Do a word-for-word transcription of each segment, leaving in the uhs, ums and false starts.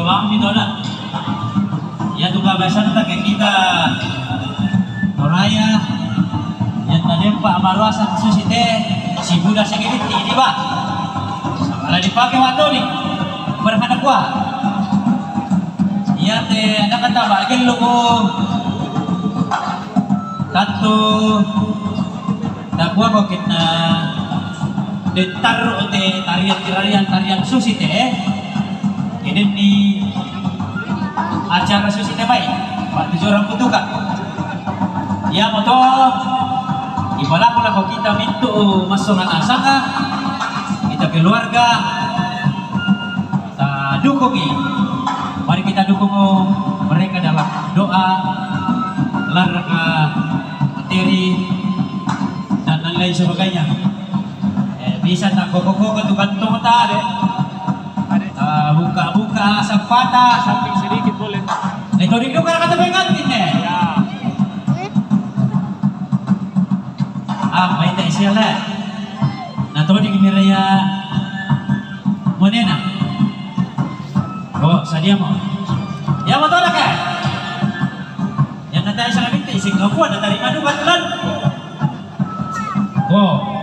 Paham itu ada? Ya, tu kebiasaan kita, kayak kita Toraya, yang tadi Pak Marwasan susi teh, si Buddha segini ini, Pak. Kalau dipakai waktu ni, berhadapan kuah. Iya, teh, ada kata bagian lu, Tatu, takuwa ko kinna dettaru te tarian-tarian, tarian susi te, eh. Ini ni acara susi te mai, waktu jorang putuka. Iya moto, ipalaku lako kita mintu masongan asanga, kita keluarga, ta dukungi. Mari kita dukung mereka dalam doa, larga materi, dan lain-lain sebagainya. Eh, bisa tak koko-koko tu kantong tak ada. Ah, buka-buka sapata. Samping sedikit boleh. Eh, tori juga kata pengantin eh. Ya. Ah, main tak sial eh. Nah, tori kami raya. Monena. Oh, sadia mo. Ya, motor ka. Yang kata saya minta isi kapuan dari madu batulan. Oh.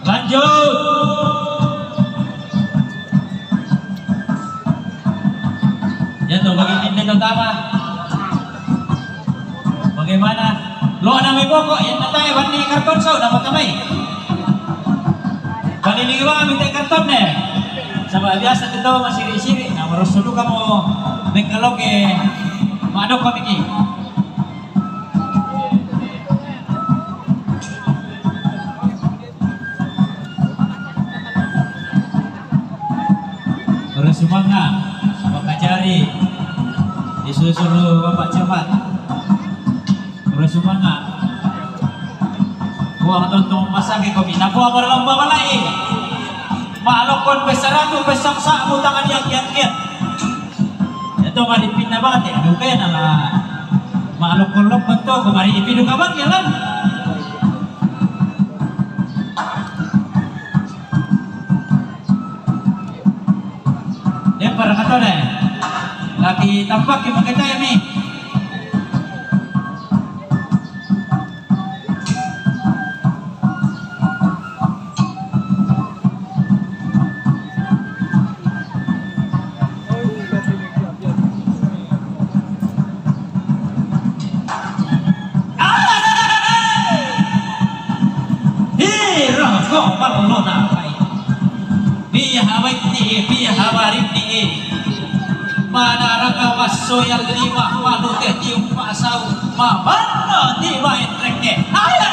Lanjut. Ya tuh, bagi ini pertama. Bagaimana? Lo ada mi pokok yang natai bani karton sau dapat kami. Bani lima minta karton deh. Sama biasa kita masih di sini. Nah, harus dulu kamu bengkaloke madok kami ki. Terus semangat, Bapak Jari, disusul Bapak Cepat. Terus semangat. Buah tonton pasang ke kopi. Nah, buah berlomba balai. Maklokon besar tu, besar sa, butangan yang kian-kian. Ito mari pinabati, ano kaya na la maklokon-lokon to, kung mari ipinukaban, yalan. Yan, para kato na eh. Lagi tampak yung makita yan eh. Hiro ko parlo na pai. Piya hawai ti, piya hawari ti. Pada raka waso yang lima malu ke tiup pasau. Mabano ti wae treke. Ayo.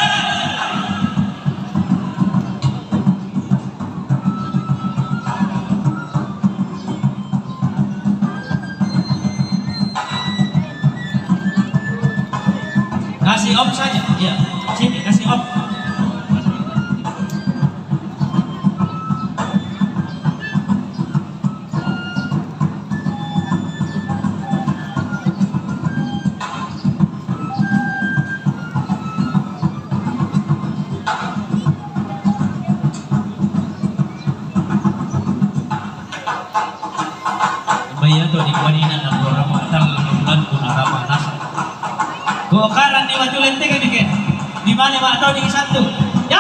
Kasih om saja, ya. Sini, kasih om. Baya to di kuanina na pura matal bulan kuna rama nasa. Ko karan ni watu lente ke bikin. Di mana ma to di satu? Ya.